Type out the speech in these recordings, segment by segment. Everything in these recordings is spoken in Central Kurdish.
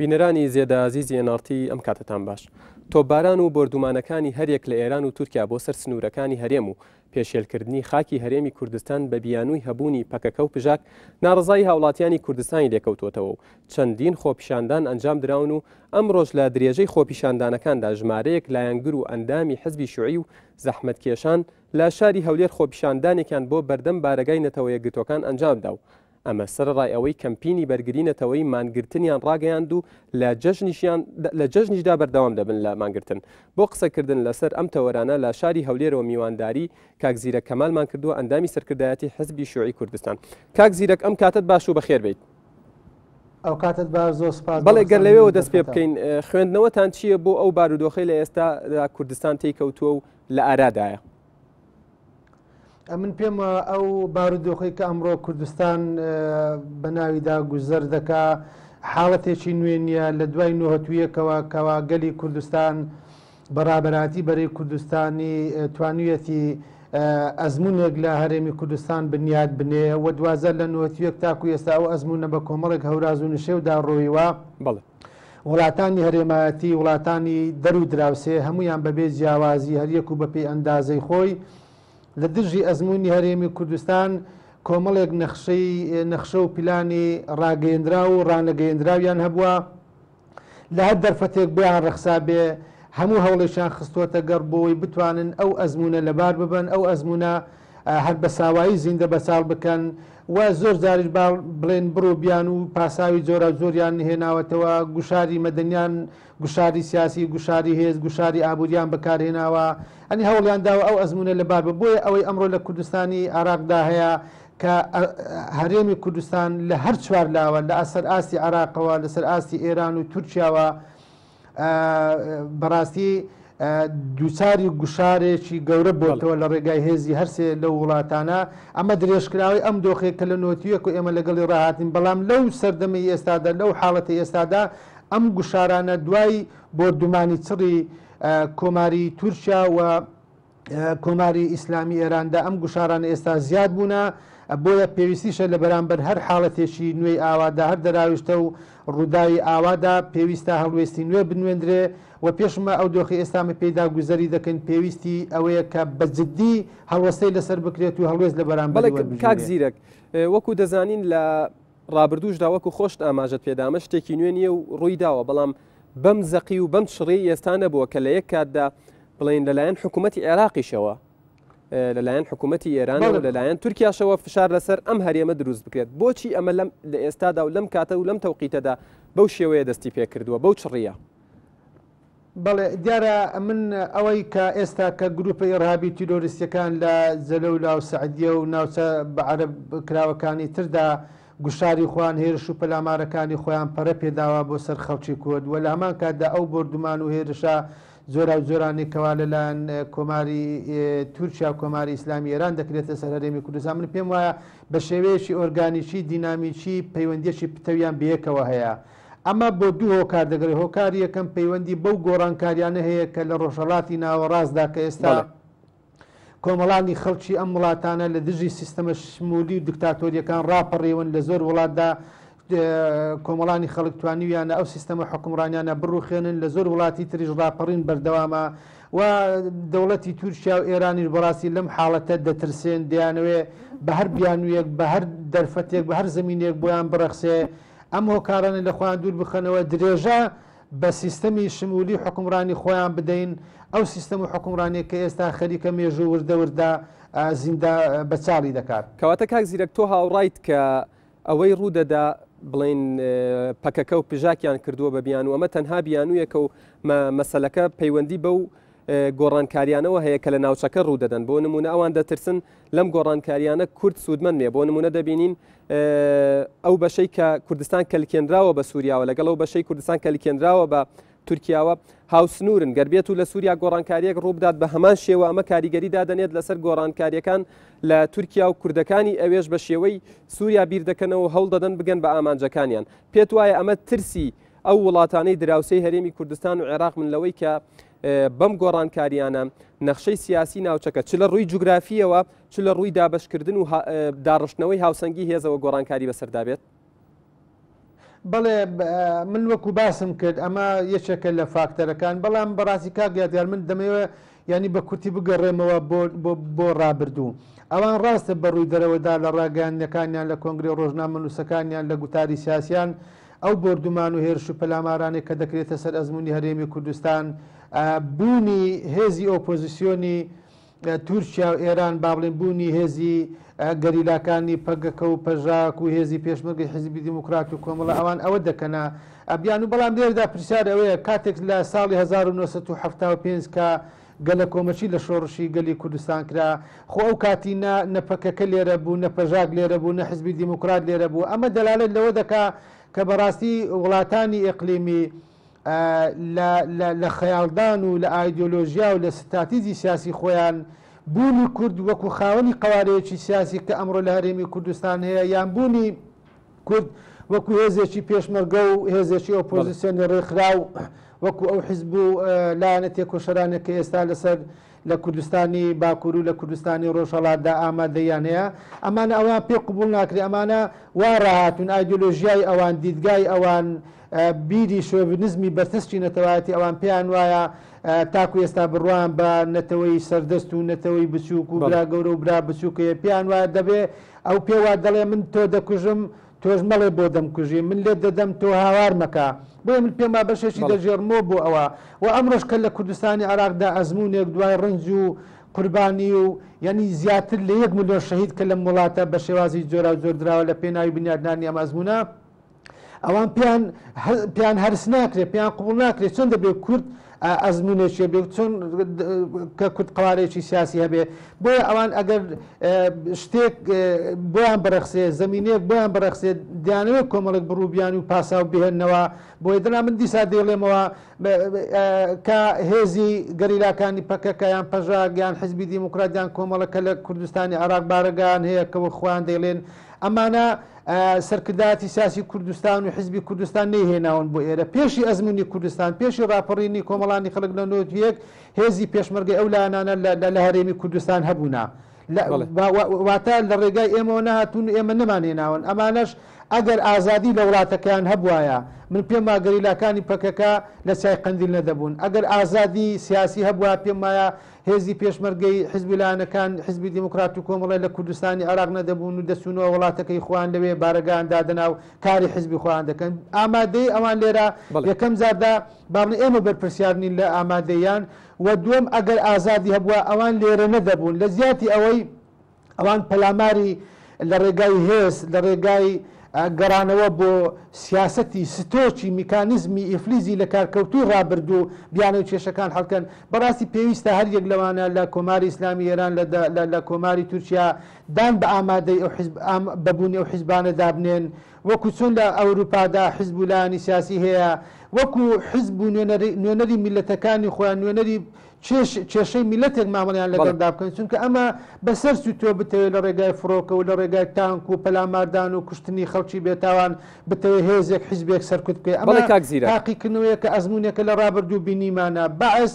بینەرانی زێدە ئازیزی NRT ئەم کاتەتان باش. تۆپباران و بۆردومانەکانی هەریەک لە ئێران و تورکیا بۆ سەر سنوورەکانی هەرێم و پێشێلکردنی خاکی هەرێمی کوردستان بە بیانووی هەبوونی پەکەکە و پژاک ناڕەزایی هاوڵاتیانی کوردستانی لێکەوتووەتەوە و چەندین خۆپیشاندان ئەنجام دراون و ئەمڕۆش لە درێژەی خۆپیشاندانەکاندا ژمارەیەک لایەنگر و ئەندامی حزبی شوعی و زەحمەتکێشان لە شاری هەولێر خۆپیشاندانێکیان بۆ بەردەم بارەگای نەتەوە یەکگرتووەکان ئەنجامدا و ئەمە سەرەڕای ئەوەی کەمپینی بەرگری نەتەوەیی مانگرتنیان ڕاگەیاند و لە جەژنیشیان لە جەژنیشدا بەردەوام دەبن لە مانگرتن. بۆ قسەکردن لەسەر ئەم تەوەرانە لە شاری هەولێرەوە میوانداری کاک زیرەک کەمالمان کردووە ئەندامی سەرکردایەتی حزبی شیوعی کوردستان. کاک زیرەک ئەم کاتەت باش و بەخێر بێیت. ئەو کاتت باش زۆر سپاس بۆ بەڵێ گەر ڕەخساندنی لەوێوە ئەم دەست پێ دەرفەتە. بکەین خوێندنەوەتان چییە بۆ ئەو بارودۆخەی لە ئێستادا کوردستان تێی کەوتووە و لە ئارادایە؟ ئەمن پێم وایە ئەو بارودۆخەی کە ئەمڕۆ کوردستان بە ناویدا گوزەر دەکا حاڵەتێکی نوێ نییە لە دوای نۆهەتویەکەوە کەوا گەلی کوردستان بە ڕابەراتی بەرەی کوردستانی توانیویەتی ئەزمونێک لە هەرێمی کوردستان بنیات بنێ و دوازە لە نۆهەتویەک تاکو ئێستا ئەو ئەزمونە بە کۆمەڵێک هەوراز و نشێودا ڕۆیوە. بەڵێ. وڵاتانی هەرێمایەتی، وڵاتانی دەر و دراوسێ هەموویان بەبێ جیاوازی هەریەک و بەپێی ئەندازەی خۆی لە دژی ئەزموونی هەرێمی کوردستان کۆمەڵێک نەخشەی نەخشە و پلانی ڕاگەیەندراو و ڕانەگەیەندراویان هەبووە. لە هەر دەرفەتێک بۆیان ڕەخسابێ هەموو هەوڵێکیان خستووەتە گەڕ بۆوەی بتوانن ئەو ئەزموونە لەبار ببەن، ئەو ئەزموونە هەر بە ساوایی زیندە بەچاڵ بکەن و زۆر جاریش با بڵێن بڕ و بیانوو و پاساوی جۆراوجۆریان هێناوەتەوە، گوشاری مەدەنیان، گوشاری سیاسی، گوشاری هێز، گوشاری ئابووریان بەکارهێناوە، یانی هەوڵیان داوە ئەو ئەزموونە لەبار بە بۆیە ئەوەی ئەمڕۆ لە کوردستانی عێراقدا هەیە کە هەرێمی کوردستان لە هەر چوار لاوە لە سەر ئاستی عێراقەوە، لەسەر ئاستی ئێران و تورکیاوە، بەڕاستی دووچاری گوشارێکی گەورە بۆتەوە لە ڕێگای هێزی هەرسێ لەو وڵاتانە ئەمە درێژکراوەی ئەم دۆخێک کە لە نۆتیەک و ئێمە لەگەڵی ڕاهاتین بەڵام لەو سەردەمی ئێستادا لەو حاڵەتی ئێستادا ئەم گوشارانە دوای بۆردومانی چڕی کۆماری تورکیا و کۆماری ئیسلامی ئێراندا ئەم گوشارانە ئێستا زیاد بوونە، بۆیە پێویستیشە لە بەرامبەر هەر حاڵەتێکی نوێی ئاوادا، هەر دەراویشتە و ڕووداوی ئاوادا پێویستە هەڵوێستی نوێ بنوێندرێ و پێشمە ئەو دۆخی ئێستا مە پێیدا گوزەری دەکەین پێویستی ئەوەیە کە بە جددی هەڵوەستەی لەسەر بکرێت و هەڵوێست لە بەڵێ بەرامبەری کاک وەربگیرێ. زیرەک، وەکو دەزانین لە ڕابردووشدا وەکو خۆشت ئاماژەت پێدا ئەمە شتێکی نوێ نییە و ڕووی داوە، بەڵام بەم زەقی و بەم چڕیی ئێستا نەبووە کە لە یەک کاتدا بڵێین لەلایەن حکوومەتی عێراقیشەوە لەلایەن حکوومەتی ئێران و لەلایەن تورکیاشەوە فشار لەسەر ئەم هەرێمە دروست بکرێت بۆچی ئەمە لەم لە ئێستادا و لەم کاتە و لەم تەوقیتەدا بەو شێوەیە دەستی پێکردووە بەو چڕیە؟ بەڵێ دیارە من ئەوەی کە ئێستا کە گروپە ئیڕهابی و تیرۆریستیەکان لە جەلەولا و سەعدیە و ناوچە بە عەرەب کراوەکانی تردا گوشاری خۆیان هێرش و پەلامارەکانی خۆیان پەرە پێداوە بۆ سەر خەڵکی کورد و لە هەمان کاتدا ئەو بۆردومان و هێرشە جۆراوجۆرانەی کەوا لە لایەن کۆماری تورکیا و کۆماری ئیسلامی ئێران دەکرێتە سەر هەرێمی کوردستان من پێم وایە بە شێوەیەکی ئۆرگانیکی دینامیکی پەیوەندیەکی پتەویان بەیەکەوە هەیە. ئەمە بۆ دوو هۆکار دەگەڕێ، هۆکاری یەکەم پەیوەندی بەو گۆڕانکاریانە هەیە کە لە ڕۆژهەڵاتی ناوەڕاستدا کە ئێستا کۆمەڵانی خەڵکی ئەم وڵاتانە لە دژی سیستەمە شمولی و دکتاتۆریەکان ڕاپەڕیون، لە زۆر وڵاتدا کۆمەڵانی خەڵک توانیویانە ئەو سیستەمە حوکمڕانیانە بڕوخێنن، لە زۆر وڵاتی تریش ڕاپەڕین بەردەوامە و دەوڵەتی تورکیا و ئێرانیش بەڕاستی لەم حاڵەتە دەترسێن، دەیانەوێ بە هەر بیانوویەک، بە هەر دەرفەتێک، بە هەر زەمینەیەک بۆیان بڕەخسێ ئەم هۆکارانە لە خۆیان دوور بخەنەوە، درێژە بە سیستەمی شمولی حوکمڕانی خۆیان بدەین، ئەو سیستەم و حوکمڕانیە کە ئێستا خەریکە مێژوو وردە وردە زیندە بە چاڵی دەکات. کەواتە کاک زیرەک تۆ هاوڕایت کە ئەوەی ڕوودەدا بڵێین پەکەکە و پژاکیان کردووە بە بیانوو ئەمە تەنها بیانوویەکە و مەسەلەکە پەیوەندی بەو گۆڕانکاریانەوە هەیە کە لە ناوچەکە ڕوودەدەن بۆ نمونە ئەوان دەترسن لەم گۆڕانکاریانە کورد سوودمەند بێ بۆ نمونە دەبینین ئەو بەشەی کە کوردستان کەلکێنراوە بە سووریاوە لەگەڵ ئەو بەشەی کوردستان کەلکێنراوە بە تورکیاوە هاوسنوورن گەر بێت و لە سووریا گۆڕانکاریەک ڕووبدات بە هەمان شێوە ئەمە کاریگەری دادەنێت لەسەر گۆڕانکاریەکان لە تورکیا و کوردەکانی ئەوێش بە شێوەی سووریا بیر دەکەنەوە هەوڵ دەدەن بگەن بە ئامانجەکانیان پێت وایە ئەمە ترسی ئەو وڵاتانەی دراوسێی هەرێمی کوردستان و عێراق من لەوەی کە بەم گۆڕانکاریانە نەخشەی سیاسی ناوچەکە چ لە ڕووی جوگرافیەوە چ لە ڕووی دابشکردن و داڕشتنەوەی هاوسەنگی هێزەوە گۆڕانکاری بەسەردا بێت؟ بەڵێ من وەکو باسم کرد ئەمە یەکێکە لە فاکتەرەکان، بەڵام بەڕاستی کاک یادگار من دەمەوێت یانی بە کورتی بگەڕێمەوە بۆ بۆ بۆ ڕابردوو. ئەوان ڕاستە بە ڕووی دەرەوەدا لە ڕاگەیاندنەکانیان لە کۆنگرەی ڕۆژنامەنووسەکانیان لە گوتاری سیاسیان ئەو بۆردومان و هێرش و پەلامارانەی کە دەکرێتە سەر ئەزموونی هەرێمی کوردستان بوونی هێزی ئۆپۆزیسیۆنی تورکیا و ئێران با بڵێین بوونی هێزی گەریلاکانی پەگەکە و پەژاک و هێزی پێشمەرگەی حیزبی دیموکرات و کۆمەڵە ئەوان ئەوە دەکەنە بیانوو بەڵام لێرەدا پرسیار ئەوەیە کاتێک لە ساڵی 1975 کە گەلەکۆمەچی لە شۆڕشی گەلی کوردستان کرا خۆ ئەو کاتی نە نە پەکەکە لێرە بوو نە پەژاک لێرە بوو نە حیزبی دیموکرات لێرە بوو ئەمە دەلالەت لەوە دەکا کە بەڕاستی وڵاتانی ئیقلیمی لە لە لە خەیاڵدان و لە ئایدیۆلۆژیا و لە ستراتیجی سیاسی خۆیان بوونی کورد وەکو خاوەنی قەوارەیەکی سیاسی کە ئەمڕۆ لە هەرێمی کوردستان هەیە یان بوونی کورد وەکو هێزێکی پێشمەرگە و هێزێکی ئۆپۆزیسیۆنی ڕێکخراو وەکو ئەو حزب و لایەنە تێکۆشەرانە کە ئێستا لەسەر لە کوردستانی باکوور و لە کوردستانی ڕۆژهەڵاتدا ئامادەییان هەیە، ئەمانە ئەوەیان پێ قبوڵ ناکرێ، ئەمانە وا ڕاهاتوون، ئایدیۆلۆژیای ئەوان، دیدگای ئەوان، بیری شۆڤینزمی بەرتەسکی نەتەوایەتی ئەوان پێیان وایە تاکو ئێستا بڕوایان بە نەتەوەی سەردەست و نەتەوەی بچووک و برا گەورە و برا بچووک هەیە، پێیان وایە دەبێ ئەو پێ وا دەڵێ من تۆ دەکوژم تۆش مەڵێ بۆ دەمکوژی، من لێت دەدەم تۆ هاوار مەکە. بۆیە من پێم وا بەشێکی دەگێڕمەوە بۆ ئەوە و ئەمڕۆش کە لە کوردستانی عێراقدا ئەزموونێک دوای ڕەنج و قوربانی و یانی زیاتر لە یەک ملیۆن شەهید کە لەم وڵاتە بە شێوازی جۆراوجۆر دراوە لە پێناوی بنیادنانی ئەم ئەزموونە، ئەوان پێیان پێیان هەرس ناکرێت، پێیان قبوڵ ناکرێت چۆن دەبێت کورد ئەزموونێکی هەبێ چۆن کە کورد قەوارەیەکی سیاسی هەبێ بۆیە ئەوان ئەگەر شتێک بۆیان بڕەخسێ زمینەیەک بۆیان بڕەخسێ دەیانەوێت کۆمەڵێک بڕوبیان و پاساو بهێننەوە بۆیە دەنا من دیسا دەیڵێمەوە کە هێزی گەریلاکانی پەکەکە یان پەژاک یان حزبی دیموکرات یان کۆمەڵە کە لە کوردستانی عێراق بارەگایان هەیە کە وەک خۆیان دەیڵێن ئەمانە سەرکردایەتی سیاسی کوردستان و حیزبی کوردستان نەیهێناون بۆ ئێرە. پێشی ئەزموونی کوردستان، پێشی ڕاپەڕینی کۆمەڵانی خەڵک لە 91 هێزی پێشمەرگەی ئەو لایەنانە لە هەرێمی کوردستان هەبوونە. واتە لە ڕێگای ئێمەوە نەهاتوون و ئێمە نەمانهێناون. ئەمانەش ئەگەر ئازادی لە وڵاتەکەیان هەبوایە، من پێم وایە گەریلاکانی پەکەکە لە چیای قەندیل نەدەبوون. ئەگەر ئازادی سیاسی هەبوایە پێم وایە هێزی پێشمەرگەی حیزب و لایەنەکان حیزبی دیموکرات و کۆمەڵە لە کوردستانی عێراق نەدەبوون و دەچوونەوە وڵاتەکەی خۆیان لەوێ بارەگایان دادەنا و کاری حیزبی خۆیان دەکەن. ئامادەیی ئەوان لێرە یەکەم جاردا با بڵێین ئێمە بەرپرسیار نین لە ئامادەییان و دووەم ئەگەر ئازادی هەبووایە ئەوان لێرە نەدەبوون لە جیاتی ئەوەی ئەوان پەلاماری لە ڕێگای هێز، لە ڕێگای گەڕانەوە بۆ سیاسەتی ستۆکی میکانیزمی ئیفلیجی لەکارکەوتووی ڕابردوو بیانەوێت کێشەکان حەل کەن. بەڕاستی پێویستە هەر یەک لەوانە لە کۆماری ئیسلامی ئێران، لە کۆماری تورکیا دان بە ئامادەی ئەو حیزب بە بوونی ئەو حیزبانە دابنێن. وەکو چۆن لە ئەوروپادا حیزب و لایەنی سیاسی هەیە، وەکو حیزب و نوێنەری میللەتەکانی خۆیان، نوێنەری کێشەی میللەتێک مامەڵەیان لەگەڵدا بکەن، چونکە ئەمە بەسەر چوو تۆ بتەوێت لە ڕێگای فڕۆکە و لە ڕێگای تانک و پەلاماردان و کوشتنی خەڵکی بێتاوان بتەوێت هێزێک حیزبێک سەرکوت بکەیت، ئەمە تاقیکردنەوەیەکە ئەزموونێکە لە ڕابردوو بینیمانە، بەعس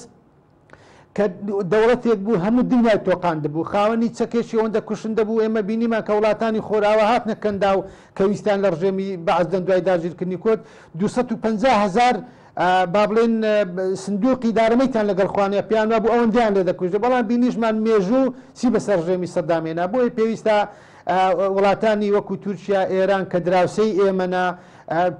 کە دەوڵەتێک بوو هەموو دنیای تۆقاندبوو، خاوەنی چەکێکی ئەوەندە کوشندە بوو، ئێمە بینیمان کە وڵاتانی خۆرئاوا هاتنە کەنداو کە ویستیان لە ڕژێمی بەعس دەن دوای داگیرکردنی کوەت 250 هەزار با بڵێین سندوقی دارەمەیتان لەگەڵ خوانە پێیان وابوو ئەوەندەیان لێ دەکوژرێ، بەڵام بینیشمان مێژوو چی بەسەر ڕژێمی سەدام هێنا، بۆیە پێویستە وڵاتانی وەکو تورکیا، ئێران کە دراوسێی ئێمەنە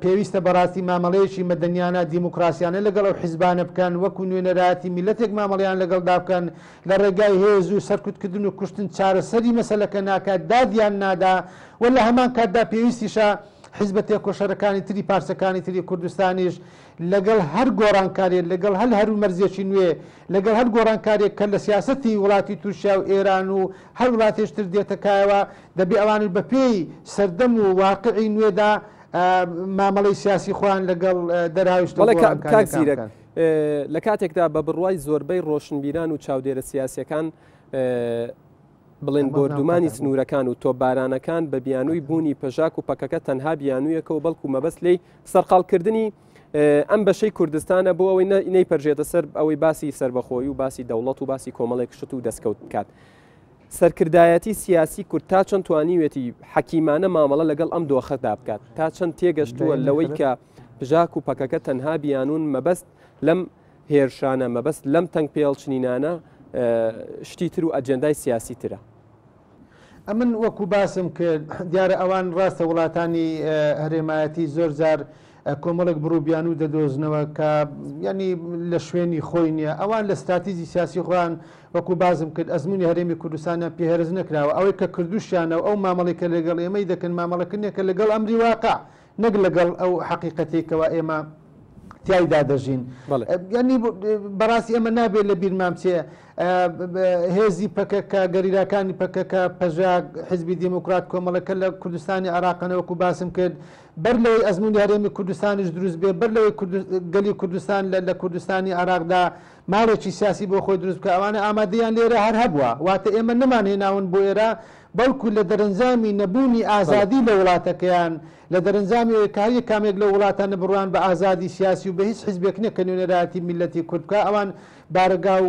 پێویستە بەڕاستی مامەڵەیەکی مەدەنیانە دیموکراسیانە لەگەڵ ئەو حیزبانە بکەن، وەکو نوێنەرایەتی میللەتێک مامەڵەیان لەگەڵدا بکەن، لە ڕێگای هێز و سەرکوتکردن و کوشتن چارەسەری مەسەلەکە ناکات، دادیان نادا و لە هەمان کاتدا پێویستیشە حیزبە تێکۆشەرەکانی تری پارچەکانی تری کوردستانیش لەگەڵ هەر گۆڕانکاریەک، لەگەڵ هەر هەلومەرجێکی نوێ، لەگەڵ هەر گۆڕانکاریەک کە لە سیاسەتی وڵاتی تورکیا و ئێران و هەر وڵاتێکی تر دێتە کایەوە، دەبێ ئەوانیش بە پێی سەردەم و واقعی نوێدا مامەڵەی سیاسی خۆیان لەگەڵ دەرهاویشتە بەڵێ کاک گۆڕانکاریەکان زیرەک، بکەن. لە کاتێکدا بە بڕوای زۆربەی ڕۆشنبیران و چاودێرە سیاسیەکان، بڵێن بۆردومانی سنوورەکان و تۆپبارانەکان بە بیانووی بوونی پەژاک و پەکەکە تەنها بیانوویەکە و بەڵکو مەبەست لێی سەرقاڵکردنی ئەم بەشەی کوردستانە بۆ ئەوەی نەیپەرژێتە سەر ئەوەی باسی سەربەخۆی و باسی دەوڵەت و باسی کۆمەڵێک شت و دەستکەوت بکات. سەرکردایەتی سیاسی کورد تا چەند توانیوێتی حەکیمانە مامەڵە لەگەڵ ئەم دۆخەدا بکات؟ تا چەند تێگەشتووە لەوەی کە پژاک و پەکەکە تەنها بیانوون مەبەست لەم هێرشانە، مەبەست لەم تەنگ پێڵچنینانە شتی تر و ئەجێندای سیاسی ترە؟ ئەمن وەکو باسم کرد دیارە ئەوان ڕاستە وڵاتانی هەرێمایەتی زۆر جار کۆمەڵێک بڕ و بیانوو دەدۆزنەوە کە یانی لە شوێنی خۆی نییە ئەوان لە ستراتیجی سیاسی خۆیان وەکو باسم کرد ئەزموونی هەرێمی کوردستانیان پێ هەرس نەکراوە ئەوەی کە کردوشیانە و ئەو مامەڵەی کە لەگەڵ ئێمەی دەکەن مامەڵەکردنێکە لەگەڵ ئەمری واقع نەک لەگەڵ ئەو حەقیقەتەی کەوا ئێمە تیایدا دەژین. یانی بەڕاستی ئێمە نابێت لە بیرمان بچێ هێزی پەکەکە، گەریلاکانی پەکەکە، پەژاک، حیزبی دێموکرات، کۆمەڵەکە لە کوردستانی عێراقەنە وەکو باسم کرد بەر لەوەی ئەزموونی هەرێمی کوردستانیش دروست بێ، بەر لەوەی گەلی کوردستان لە کوردستانی عێراقدا ماڵێکی سیاسی بۆ خۆی دروست بکا ئەوانە ئامادەیان لێرە هەر هەبووە واتە ئێمە نەمانهێناون بۆ ئێرە بەڵکو لە دەرەنجامی نەبوونی ئازادی لە وڵاتەکەیان، لە دەرەنجامی ئەوەی کە هەر یەکامێک لەو وڵاتانە بڕوایان بە ئازادی سیاسی و بە هیچ حیزبێک نیە کە نوێنەرایەتی میللەتی کورد بکا، ئەوان بارەگا و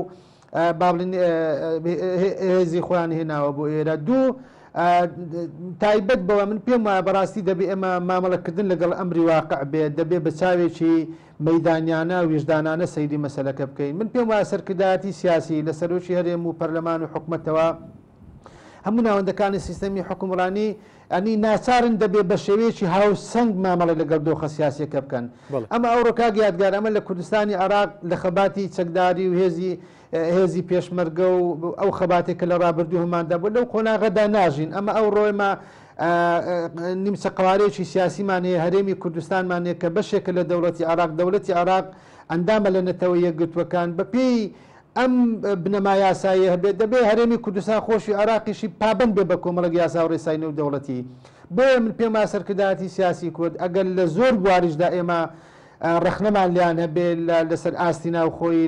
با بڵێین هێزی خۆیان هێناوە بۆ ئێرە. دوو، تایبەت بەوە من پێم وایە بەڕاستی دەبێ ئێمە مامەڵەکردن لەگەڵ ئەمری واقع بێ، دەبێ بە چاوێکی مەیدانیانە، ویژدانانە سەیری مەسەلەکە بکەین. من پێم وایە سەرکردایەتی سیاسی لە سەرۆکی هەرێم و پەرلەمان و حکومەتەوە، هەموو ناوەندەکانی سیستەمی حوکمڕانی ینی ناچارن دەبێ بە شێوەیەکی هاوسەنگ مامەڵە لەگەڵ دۆخە سیاسیەکە بکەن. ئەمە ئەوڕۆ کاک یادگار ئەمە لە کوردستانی عێراق لە خەباتی چەکداری و هێزی هێزی پێشمەرگە و ئەو خەباتێک کە لە ڕابردوو هەماندا بوو لەو قۆناغەدا ناژین. ئەمە ئەوڕۆ ئێمە نیمچە قەوارەیەکی سیاسیمان هەیە، هەرێمی کوردستانمان هەیە کە بەشێکە لە دەوڵەتی عێراق، دەوڵەتی عێراق ئەندامە لە نەتەوە یەکگرتووەکان. بەپێی ئەم بنەما یاساییە هەبێت، دەبێت هەرێمی کوردستان خۆشی عێراقیشی پابەند بێت بە کۆمەڵێک یاسا و ڕێسای نێودەوڵەتی. بۆیە من پێم وایە سەرکردایەتی سیاسی کورد ئەگەر لە زۆر بواریشدا ئێمە ڕەخنەمان لێیان هەبێت لەسەر ئاستی ناوخۆیی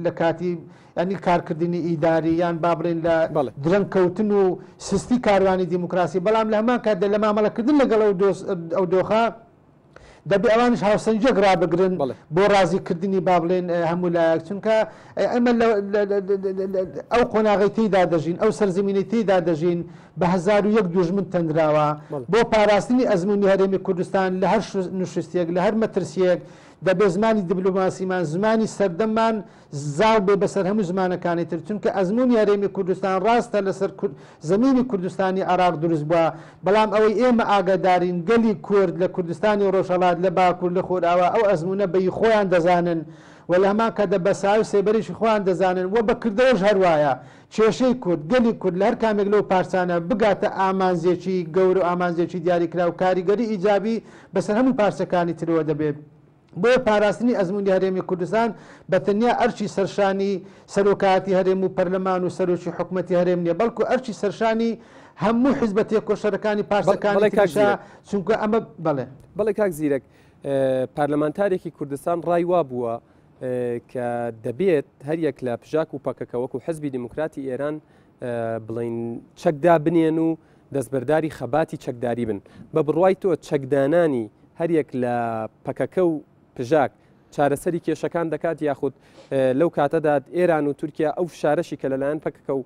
لە کاتی یانی کارکردنی ئیداری یان با بڵێین لە درەنگ کەوتن و سستی کاروانی دیموکراسی، بەڵام لە هەمان کاتدا لە مامەڵەکردن لەگەڵ ئەو دۆخە، دەبێ ئەوانیش هاوسەنگیەک ڕابگرن بۆ ڕازیکردنی با بڵێن هەموو لایەک چونکە ئێمە ئەو قۆناغی تێیدا دەژین ئەو سەرزمینەی تێیدا دەژین بە 1001 دوژمن تەنراوە بۆ پاراستنی ئەزمموی هەرێمی کوردستان لە هەر نوشستێک لە هەر مەترسیەک دەبێ زمانی دیبلۆماسیمان زمانی سەردەممان زاڵ بێ بەسەر هەموو زمانەکانی تر، چونکە ئەزموونی هەرێمی کوردستان ڕاستە لەسەر زەمینی کوردستانی عێراق دروست بووە، بەڵام ئەوەی ئێمە ئاگادارین گەلی کورد لە کوردستانی ڕۆژهەڵات، لە باکوور، لە خۆرئاوا ئەو ئەزموونە بە ی خۆیان دەزانن و لە هەمان کاتدا بە سایە و سێبەریشی خۆیان دەزانن و بە کردەوەش هەر وایە. کێشەی کورد، گەلی کورد لە هەر کامێک لەو پارچانە بگاتە ئامانجێکی گەورە و ئامانجێکی دیاریکراو کاریگەری ئیجابی بەسەر هەموو پارچەکانی ترەوە دەبێت. بۆیە پاراستنی ئەزموونی هەرێمی کوردستان بە تەنیا ئەرکی سەرشانی سەرۆکایەتی هەرێم و پەرلەمان و سەرۆکی حکومەتی هەرێم نییە، بەڵکو ئەرکی سەرشانی هەموو حیزبە تێکۆشەرەکانی پارچەکانی بەڵێ کاک تریشە، زیرەک. چونکە ئەمە بەڵێ. بەڵێ کاک زیرەک، پارلەمانتارێکی کوردستان ڕای وابووە کە دەبێت هەریەک لە پژاک و پەکەکە وەکو حزبی دیموکراتی ئێران بڵێین چەک دابنێن و دەستبەرداری خەباتی چەکداری بن. بە بڕوای تۆ چەکدانانی هەریەک لە پەکەکە و پژاک چارەسەری کێشەکان دەکات یاخود لەو کاتەدا ئێران و تورکیا ئەو فشارەشی کە لەلایەن پەکەکە و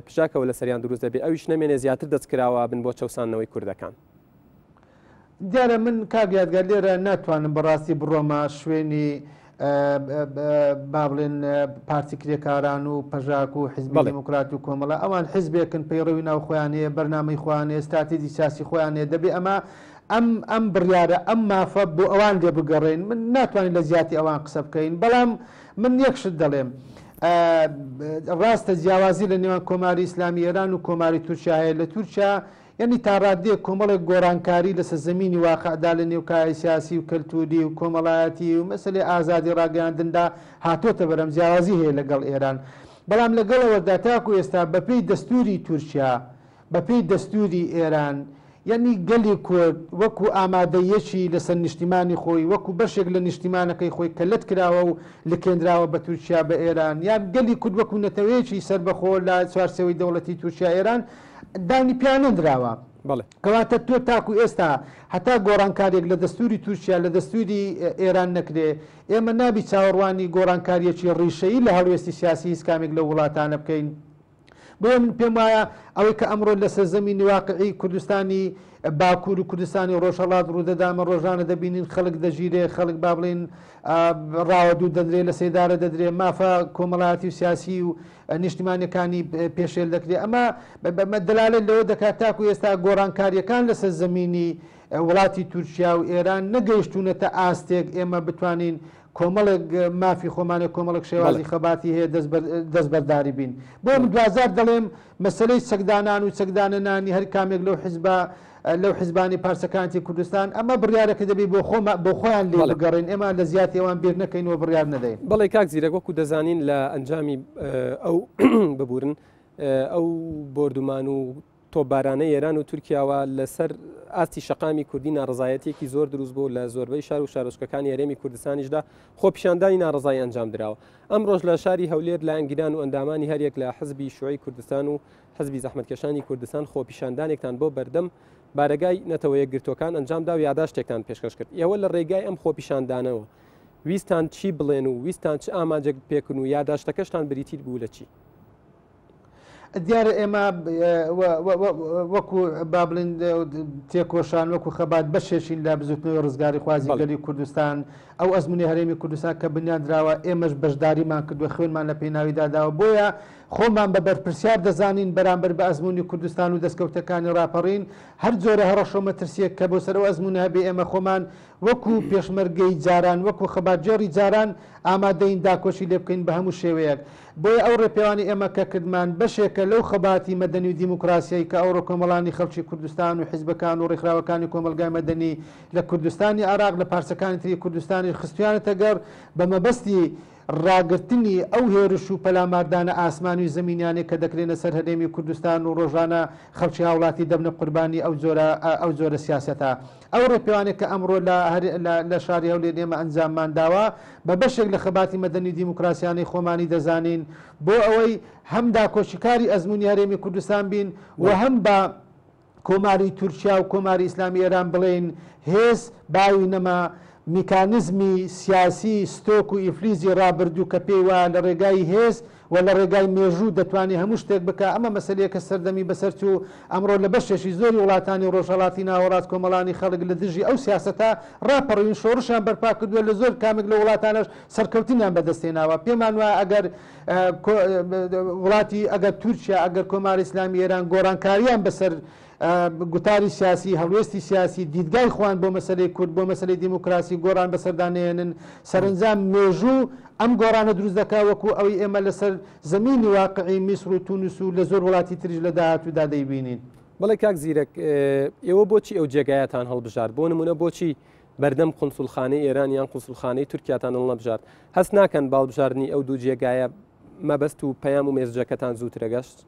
پژاکەوە لەسەریان دروست دەبێت ئەویش نەمێنێ زیاتر دەستکراوە بن بۆ چەوساندنەوەی کوردەکان؟ دیارە من کاک یادگار لێرە ناتوانم بەڕاستی بڕۆمە شوێنی با بڵێن پارتی کرێکاران و پەژاک و حزبی دیموکرات و کۆمەڵە ئەوان حزبێکن پەیڕەوی ناو خۆیان هەیە بەرنامەی خۆیان هەیە ستراتیجی سیاسی خۆیان هەیە دەبێ ئەمە ئەم ئەم بڕیارە ئەم مافە بۆ ئەوان لێ بگەڕێن من ناتوانین لە جیاتی ئەوان قسە بکەین بەڵام من یەک شت دەڵێم ڕاستە جیاوازی لە نێوان کۆماری ئیسلامی ئێران و کۆماری تورکیا هەیە لە تورکیا یانی تا ڕاددەیەک کۆمەڵێک گۆڕانکاری لەسەر زەمینی واقعدا لە نێو کایەی سیاسی و کەلتووری و کۆمەڵایەتی و مەسەلەی ئازادی ڕاگەیاندندا هاتۆتە بەرهەم، جیاوازی هەیە لەگەڵ ئێران. بەڵام لەگەڵ ئەوەشدا تاکو ئێستا بەپێی دەستووری تورکیا، بەپێی دەستووری ئێران، یانی گەلی کورد وەکو ئامادەییەکی لەسەر نیشتیمانی خۆی، وەکو بەشێک لە نیشتیمانەکەی خۆی کە لەت کراوە و لکێنراوە بە تورکیا، بە ئێران، یان گەلی کورد وەکو نەتەوەیەکی سەربەخۆ لە چوارچێوەی دەوڵەتی تورکیا ئێران، دانی پیا نەنراوە. بەڵێ. کەواتە تۆ تاکو ئێستا هەتا گۆڕانکاریەک لە دەستوری تورکیا لە دەستوری ئێران نەکرێ ئێمە نابی چاوەڕوانی گۆڕانکاریەکی ڕیشەیی لە هەڵوێستی سیاسی هیچ کامێک لەو وڵاتانە بکەین. بۆیە من پێم وایە ئەوەی کە ئەمڕۆ لەسەر زەمینی واقعی کوردستانی باکوور و کوردستانی ڕۆژهەڵات ڕوودەدا، ئەمە ڕۆژانە دەبینین خەڵک دەگیرێ، خەڵک با بڵێین ڕاوەدوو دەدرێ، لە سێدارە دەدرێ، مافە کۆمەڵایەتی و سیاسی و نیشتیمانیەکانی پێشێل دەکرێ. ئەمە دەلالەت لەوە دەکات تاکو ئێستا گۆڕانکارییەکان لەسەر زەمینی وڵاتی تورکیا و ئێران نەگەیشتوونەتە ئاستێک ئێمە بتوانین کۆمەڵێک مافی خۆمانە، کۆمەڵێک شێوازی خەباتی هەیە دەستبەرداری بین. بۆیە من دواجار دەڵێم مەسەلەی چەکدانان و چەکدانەنانی هەر کامێک لەو حزبە لەو حزبانی پارچەکانتی کوردستان ئەمە بڕیارێکە دەبی بۆ خۆما بۆ خۆیان لێ بگەڕێن ئێمە لە زیاتی ئەوان بیر نەکەین و بڕیار نەدەین. بەڵێ کاک زیرەک وەکو دەزانین لە ئەنجامی ئەو ببورن ئەو بۆردومان و تۆپبارانەی ئێران و تورکیاوە لەسەر ئاستی شەقامی کوردی ناڕەزایەتیەکی زۆر دروست بوو لە زۆربەی شار و شارۆچکەکانی هەرێمی کوردستانیشدا خۆپیشاندانی ناڕەزایی ئەنجام دراوە ئەمڕۆش لە شاری هەولێر لایەنگران و ئەندامانی هەریەک لە حزبی شوعی کوردستان و حزبی زەحمەتکێشانی کوردستان خۆپیشاندانێکتان بۆ بەردەم بارەگای نەتەوە یەکگرتووەکان ئەنجامدا و یاداشتێکتان پێشکەش کرد ئێوە لە ڕێگای ئەم خۆپیشاندانەوە ویستان چی بڵێن و ویستان چ ئامانجێک بپێکن و یاداشتەکەشتان بریتی بوو لە چی؟ دیارە ئێمە وەکو با بڵێین تێکۆشان وەکو خەبات بەشێکین لە بزوتنەوەی ڕزگاریخوازی گەلی کوردستان ئەو ئەزمونی هەرێمی کوردستان کە بنیادراوە ئێمەش بەشداریمان کردووە خوێنمان لە پێناویدا داوە بۆیە خۆمان بە بەرپرسیار دەزانین بەرامبەر بە ئەزمموی کوردستان و دەستکەوتەکانی ڕاپەڕین هەر جۆرە هەڕەشە و مەترسیەک کە بۆ سەر ئەو ئەزمونە هەبێ ئێمە خۆمان وەکو پێشمەرگەی جاران، وەکو خەباتگێڕی جاران ئامادەین داکۆکی لێ بکەین بە هەموو شێوەیەک. بۆیە ئەو ڕێپێوانەی ئێمە کە کردمان بەشێکە لەو خەباتی مەدەنی و دیموکراسیەی کە ئەوڕۆ کۆمەڵانی خەڵکی کوردستان و حیزبەکان و ڕێکخراوەکانی کۆمەڵگای مەدەنی لە کوردستانی عێراق لە پارچەکانی تری کوردستانیش خستویانەتە گەڕ بە مەبەستی ڕاگرتنی ئەو هێرش و پەلاماردانە ئاسمانی و زەمینیانەی کە دەکرێنە سەر هەرێمی کوردستان و ڕۆژانە خەڵکی هاوڵاتی دەبنە قوربانی ئەو جۆرە ئەو جۆرە سیاسەتە. ئەو ڕێپێوانەی کە ئەمڕۆ لە لە شاری هەولێر ئێمە ئەنجاممان داوە بە بەشێک لە خەباتی مەدەنی و دیموکراسیانەی خۆمانی دەزانین بۆ ئەوەی هەم داکۆکیکاری ئەزموونی هەرێمی کوردستان بین و هەم بە کۆماری تورکیا و کۆماری ئیسلامی ئێران بڵێین هێز باوی نەما، میکانزمی سیاسی ستۆک و ئیفلیجی ڕابردوو کە پێی وایە لە ڕێگای هێز و لە ڕێگای مێژوو دەتوانێ هەموو شتێک بکا، ئەمە مەسەلەیەکە سەردەمی بەسەر چوو، ئەمڕۆ لە بەشێکی زۆری وڵاتانی ڕۆژهەڵاتی ناوەڕاست کۆمەڵانی خەڵک لە دژی ئەو سیاسەتە ڕاپەڕیون، شۆڕشیان بەرپا کردووە، لە زۆر کامێک لەو وڵاتانەش سەرکەوتنیان بەدەست هێناوە. پێمان وایە ئەگەر وڵاتی ئەگەر تورکیا، ئەگەر کۆماری ئیسلامی ئێران گۆڕانکارییان بەسەر گوتاری سیاسی، هەڵوێستی سیاسی، دیدگای خۆیان بۆ مەسەلەی کورد، بۆ مەسەلەی دیموکراسی گۆڕان بەسەردا نەهێنن، سەرەنجام مێژوو ئەم گۆڕانە دروست دەکا وەکو ئەوەی ئێمە لەسەر زەمینی واقعی میسر و تونس و لە زۆر وڵاتی تریش لە داهاتوودا دەیبینین. بەڵێ کاک زیرەک، ئێوە بۆچی ئەو جێگایەتان هەڵبژارد؟ بۆ نموونە بۆچی بەردەم قونسوڵخانەی ئێران یان قونسوڵخانەی تورکیاتان هەڵنەبژارد؟ هەست ناکەن بە هەڵبژاردنی ئەو دوو جێگایە مەبەست و پەیام و مێسجەکەتان زووترە گەشت؟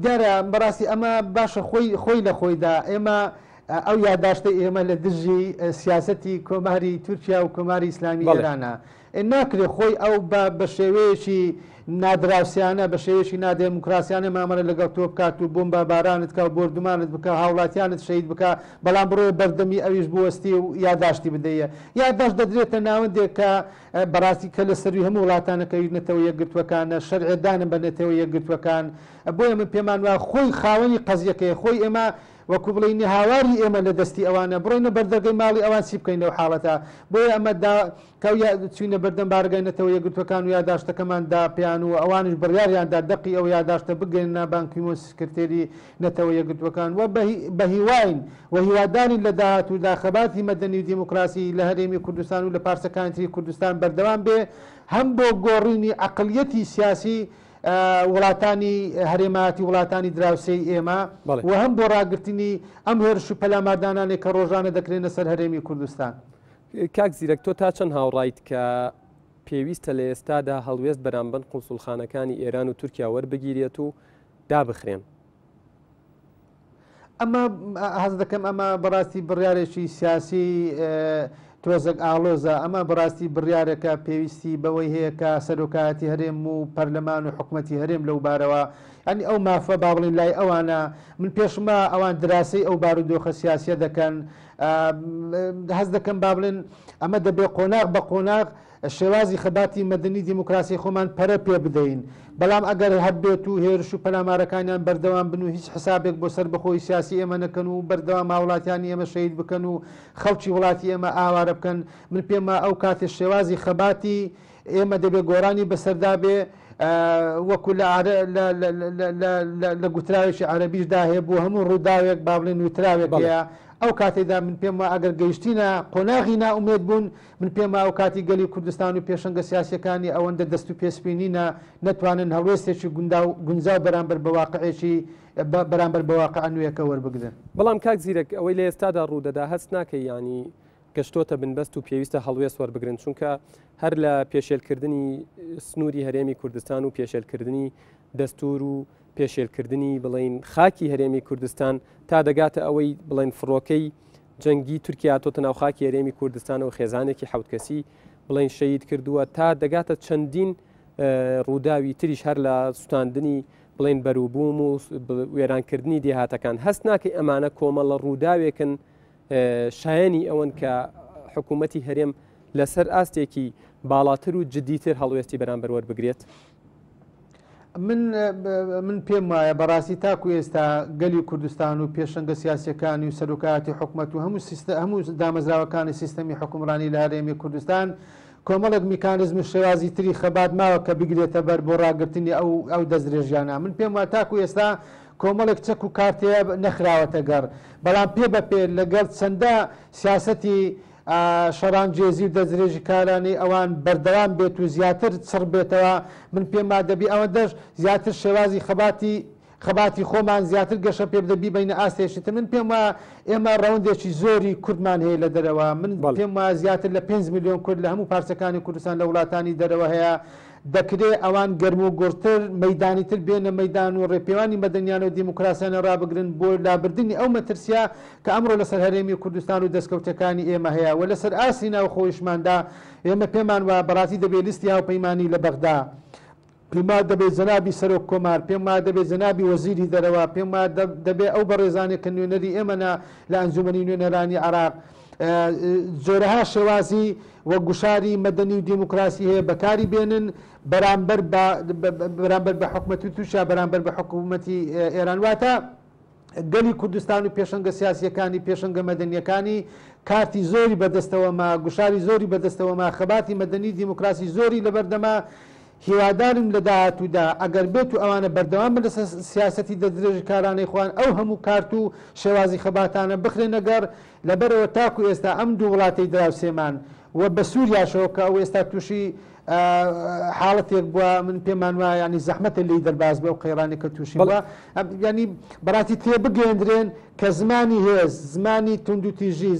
دیارە بەڕاستی ئەمە باشە خۆی خۆی لە خۆیدا ئێمە ئەو یاداشتەی ئێمە لە دژی سیاسەتی کۆماری تورکیا و کۆماری ئیسلامی ئێرانە ناکرێ خۆی ئەو بە شێوەیەکی نادراوسیانە بە شێوەیەکی نادێموکراسیانە مامەڵە لەگەڵ تۆ بکات و بۆمبا بارانت کا و بۆردومانت بکا هاوڵاتیانت شەهید بکا بەڵام بڕۆێ بەردەمی ئەویش بوەستی و یاداشتی بدەیە یاداشت دەدرێتە ناوەندێک کە بەڕاستی کە لە سەروی هەموو وڵاتانەکەوی نەتەوە یەکگرتووەکانە شەرعیەتدانە بە نەتەوە یەکگرتووەکان بۆیە من پێمان وایە خۆی خاوەنی قەزیەکەیە خۆی ئێمە وەکو بڵێی هاواری ئێمە لە دەستی ئەوانە بڕۆینە بەردەرگەی ماڵی ئەوان چی بکەین لەو حاڵەتە بۆیە ئەمە دا کە چوینە بەردەم بارەگای نەتەوە یەکگرتووەکان و یاداشتەکەمان دا پێیان و ئەوانیش بڕیاریان دا دەقی ئەو یاداشتە بگەیەننە بان کیمۆن سکرتێری نەتەوە یەکگرتووەکان و بە هیواین و هیوادارین لە داهاتوودا خەباتی مەدەنی و دیموکراسی لە هەرێمی کوردستان و لە پارچەکانی تری کوردستان بەردەوام بێ هەم بۆ گۆڕینی عەقڵیەتی سیاسی وڵاتانی هەرێمایەتی وڵاتانی دراوسێی ئێمە و هەم بۆ ڕاگرتنی ئەم هێرش و پەلاماردانانەی کە ڕۆژانە دەکرێنە سەر هەرێمی کوردستان. کاک زیرەک تۆ تا چەند هاوڕایت کە پێویستە لە ئێستادا هەڵوێست بەرامبەر قونسوڵخانەکانی ئێران و تورکیا وەربگیرێت و دابخرێن؟ ئەمە هەست دەکەم ئەمە بەڕاستی بڕیارێکی سیاسی تۆزێک ئاڵۆزە، ئەمە بەڕاستی بڕیارێکە پێویستی بەوەی هەیە کە سەرۆکایەتی هەرێم و پەرلەمان و حکومەتی هەرێم لەو بارەوە. یانی ئەو مافە با بڵێین لای ئەوانە، من پێشمە ئەوان دراسەی ئەو بارودۆخە سیاسیە دەکەن، هەست دەکەم با بڵێن ئەمە دەبێ قۆناغ بە قۆناغ شێوازی خەباتی مەدەنی دیموکراسی خۆمان پەرە پێ بدەین، بەڵام ئەگەر هەر بێت و هێرش و پەلامارەکانیان بەردەوام بن و هیچ حسابێک بۆ سەربەخۆیی سیاسی ئێمە نەکەن و بەردەوام هاوڵاتیانی ئێمە شەهید بکەن و خەڵکی وڵاتی ئێمە ئاوارە بکەن، من پێم وایە ئەو کاتێ شێوازی خەباتی ئێمە دەبێ گۆڕانی بەسەردا بێ وەکو لە لە گوتراوێکی عەرەبیشدا هەیە بۆ هەموو ڕووداوێک با بڵێن وتراوێک هەیە ئەو کاتێدا من پێم وایە ئەگەر گەیشتینە قۆناغی نائومێد بوون من پێم وایە ئەو کاتی گەلی کوردستان و پێشەنگە سیاسیەکانی ئەوەندە دەست و پێ سپی نینە نەتوانن هەڵوێستێکی گونداو گونجاو بەرامبەر بە واقعێکی بەرامبەر بە واقعە نوێیەکە وەربگرن. بەڵام کاک زیرەک ئەوەی لە ئێستادا ڕوودەدا هەست ناکەی یانی گەشتۆتە بنبەست و پێویستە هەڵوێست وەربگرن چونکە هەر لە پێشێلکردنی سنووری هەرێمی کوردستان و پێشێلکردنی دەستور و پێشێلکردنی بڵین خاکی هەرێمی کوردستان تا دەگاتە ئەوەی بڵێن فڕۆکەی جەنگی تورکیا هاتۆتە ناو خاکی هەرێمی کوردستان و خێزانێکی حەوت کەسی بڵێن شەهید کردووە تا دەگاتە چەندین ڕووداوی تریش هەر لە سوتاندنی بڵێن بەروبووم و وێرانکردنی دێهاتەکان هەست ناکەی ئەمانە کۆمەڵە ڕووداوێکن شایەنی ئەوەن کە حکوومەتی هەرێم لەسەر ئاستێکی باڵاتر و جدیتر هەڵوێستی بەرامبەر وەربگرێت؟ من من پێم وایە بەڕاستی تاکو ئێستا گەلی کوردستان و پێشەنگە سیاسیەکانی و سەرۆکایەتی حکومەت و هەموو سیستە هەموو دامەزراوەکانی سیستەمی حکومڕانی لە هەرێمی کوردستان کۆمەڵێک میکانزم و شێوازی تری خەبات ماوە کە بگرێتە بەر بۆ ڕاگرتنی ئەو ئەو دەستدرێژیانە من پێم وایە تاکو ئێستا کۆمەڵێک چەک و کارتەیە نەخراوەتە گەڕ بەڵام پێ بە پێ لەگەڵ چەندە سیاسەتی شەڕانگێزی و دەستدرێژیکارانەی ئەوان بەردەوام بێت و زیاتر چڕ بێتەوە، من پێم وا دەبی ئەوەندەش زیاتر شێوازی خەباتی خەباتی خۆمان زیاتر گەشە پێ بدە بیبەینە ئاستێکی تر. من پێم وایە ئێمە ڕەوندێکی زۆری کوردمان هەیە لە دەرەوە، من پێم وایە زیاتر لە 5 ملیۆن کورد لە هەموو پارچەکانی کوردستان لە وڵاتانی دەرەوە هەیە، دەکرێ ئەوان گەرموگوڕتر، مەیدانیتر بێنە مەیدان و ڕێپێوانی مەدەنیانە و دیموکراسیانە ڕابگرن بۆ لابردنی ئەو مەترسییە کە ئەمڕۆ لەسەر هەرێمی کوردستان و دەستکەوتەکانی ئێمە هەیە و لەسەر ئاستی ناوخۆیشماندا ئێمە پێمان وایە بەڕاستی دەبێ لیستی هاوپەیمانی لە بەغدا پێم وایە دەبێ جەنابی سەرۆک کۆمار، پێم وایە دەبێ جەنابی وەزیری دەرەوە، پێم وایە دەبێ ئەو بەڕێزانەی کە نوێنەری ئێمەنە لە ئەنجومەنی نوێنەرانی عێراق، جۆرەها شێوازی و گوشاری مەدەنی و دیموکراسی هەیە بەکاری بێنن بەرامبەر بە بەرامبەر بە حکومەتی تورکیا بەرامبەر بە حکومەتی ئێران واتە گەلی کوردستان و پێشەنگە سیاسیەکانی پێشەنگە مەدەنیەکانی کارتی زۆری بەدەستەوە ما گوشاری زۆری بەدەستەوە ما خەباتی مەدەنی دیموکراسی زۆری لەبەردەما هیوادارین لە داهاتوودا ئەگەر بێت و ئەوانە بەردەوام بن لەسەر سیاسەتی دەستدرێژیکارانەی خۆیان ئەو هەموو کارت و شێوازی خەباتانە بخرێنە گەڕ، لەبەرئەوە تاکو ئێستا ئەم دوو وڵاتەی دراوسێمان و بە سوریاشەوە کە ئەو ئێستا تووشی حاڵەتێک بووە من پێمان وایە یانی زەحمەتە لێی دەرباز بێ ئەو قەیرانەی کە تووشی بووە یانی بەڕاستی تێبگەیەندرێن کە زمانی هێز زمانی توندوتیژی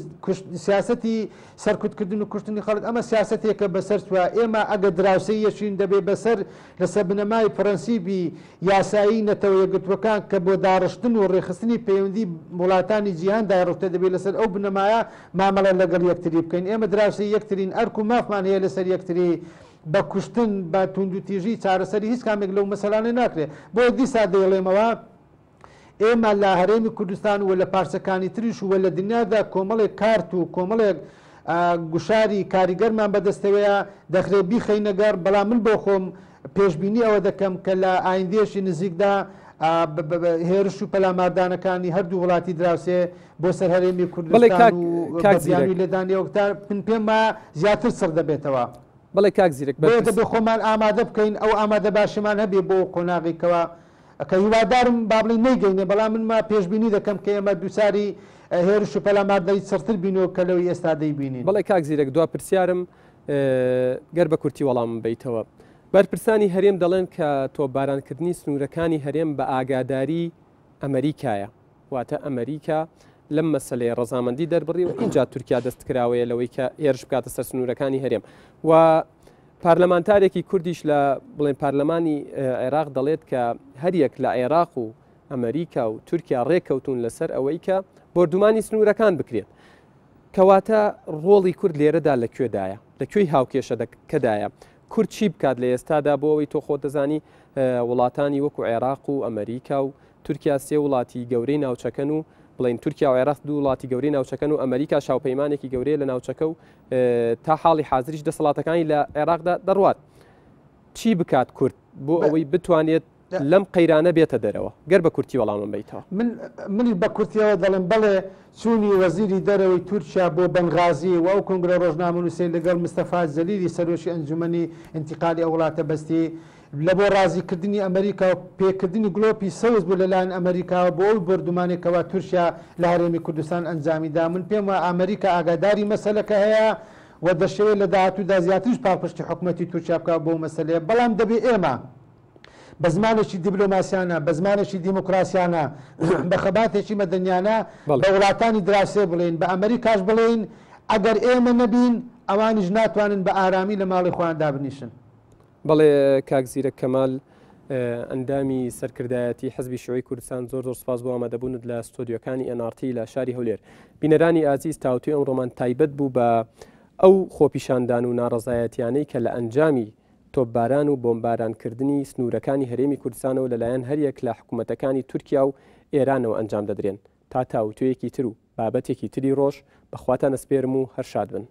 سیاسەتی سەرکوتکردن و کوشتنی خەڵک ئەمە سیاسەتێکە بەسەر چوە، ئێمە ئەگەر دراوسێی یەکین دەبێ بەسەر لەسەر بنەمای پرەنسیبی یاسایی نەتەوە یەکگرتووەکان کە بۆ داڕشتن و ڕێکخستنی پەیوەندی وڵاتانی جیهان دایڕشتە دەبێ لەسەر ئەو بنەمایە مامەڵە لەگەڵ یەکتری بکەین ئێمە دراوسێی یەکترین ئەرک و مافمان هەیە لەسەر یەکتری بە کوشتن بە توندوتیژی چارەسەری هیچ کامێک لەو مەسەلانە ناکرێ بۆیە دیسا دەیڵێمەوە ئێمە لە هەرێمی کوردستان و لە پارچەکانی تریش و لە دنیادا کۆمەڵێک کارت و کۆمەڵێک گوشاری کاریگەرمان بەدەستەوەیە دەخرێ بیخەینە گەڕ، بەڵام من بۆ خۆم پێشبینی ئەوە دەکەم کە لە ئایندەیەکی نزیکدا هێرش و پەلاماردانەکانی هەردوو وڵاتی دراوسێ بۆ سەر هەرێمی کوردستان و بە بیانووی لێدانی ئەوکتار من پێم وایە زیاتر چڕ دەبێتەوە. بەڵێ کاک زیرەک بۆیە دەبێ خۆمان ئامادە بکەین، ئەو ئامادەباشیمان هەبێ بۆ قۆناغی کەوا کە هیوادارم با بڵێین نەیگەینێ، بەڵام من وا پێشبینی دەکەم کە ئێمە دووچاری هێرش و پەلاماردەری چڕتر بینەوە کە لەوەی ئێستا دەیبینین. بەڵێ کاک زیرەک دوا پرسیارم گەر بە کورتی وەڵامم بەیتەوە. بەرپرسانی هەرێم دەڵێن کە تۆپبارانکردنی سنوورەکانی هەرێم بە ئاگاداری ئەمەریکایە، واتە ئەمەریکا لەم مەسەلەیە ڕەزامەندی دەربڕی و ئینجا تورکیا دەستکراوەیە لەوەی کە هێرش بکاتە سەر سنوورەکانی هەرێم و پارلەمانتارێکی کوردیش لە بڵێن پارلەمانی عێراق دەڵێت کە هەریەک لە عێراق و ئەمریکا و تورکیا ڕێککەوتون لەسەر ئەوەی کە بۆردومانی سنوورەکان بکرێت. کەواتە ڕۆڵی کورد لێرەدا لە کوێدایە؟ لە کوێی هاوکێشەکەدایە؟ کورد چی بکات لە ئێستادا بۆ ئەوەی تۆ خۆت دەزانی وڵاتانی وەکو عێراق و ئەمریکا و تورکیا سێ وڵاتی گەورەی ناوچەکەن و بڵین تورکیا و عێراق دوو وڵاتی گەورەی ناوچەکەن و ئەمریکا شاوپەیمانێکی گەورەیە لە ناوچەکە و تا حاڵی حاضریش دەسەڵاتەکانی لە عێراقدا دەڕوات چی بکات کورد بۆ ئەوەی بتوانێت لەم قەیرانە بێتە دەرەوە؟ گەر بە کورتی وەڵامم بەیتەوە. من منیش بە کورتیەوە دەڵێم بەڵێ چوونی وەزیری دەرەوەی تورکیا بۆ بەنغازی و ئەو کۆنگرە ڕۆژنامەنووسەی لەگەڵ مستەفا جەلیلی سەرۆکی ئەنجومەنی ئینتیقالی ئەو وڵاتە بەستی لە بۆ ڕازی کردنی ئەمریکا و پێکردنی گلۆپی سەوز بوو لەلایەن ئەمریکاوە بۆ ئەو بۆردومانەی کەوا تورکیا لە هەرێمی کوردستان ئەنجامی دا من پێم وایە ئەمریکا ئاگاداری مەسەلەکە هەیە و دەشەوێت لە داهاتوودا زیاتریش پاڵپشتی حکومەتی تورکیا بکات بۆ مەسەلەیە بەڵام دەبێ ئێمە بە زمانێکی دیبلۆماسیانە، بە زمانێکی دیموکراسیانە، بە خەباتێکی مەدەنیانە بە وڵاتانی دراوسێ بڵێین، بە ئەمریکاش بڵێین، ئەگەر ئێمە نەبین، ئەوانیش ناتوانن بە ئارامی لە ماڵی خۆیان دابنیشن. بەڵێ کاک زیرەک کەمال، ئەندامی سەرکردایەتی حزبی شیوعی کوردستان، زۆر زۆر سوپاس بۆ ئامادەبوونت لە ستۆدیۆکانی ئێن ئاڕ تی لە شاری هەولێر. بینەرانی ئازیز تاوتوێی ئەمڕۆمان تایبەت بوو بە ئەو خۆپیشاندان و ناڕەزایەتیانەی کە لە ئەنجامی تۆپباران و بۆمبارانکردنی سنوورەکانی هەرێمی کوردستانەوە لەلایەن هەریەک لە حکومەتەکانی تورکیا و ئێرانەوە ئەنجام دەدرێن. تا تاوتوێیەکی تر و بابەتێکی تری ڕۆژ، بە خواتان ئەسپێرم و هەر شاد بن.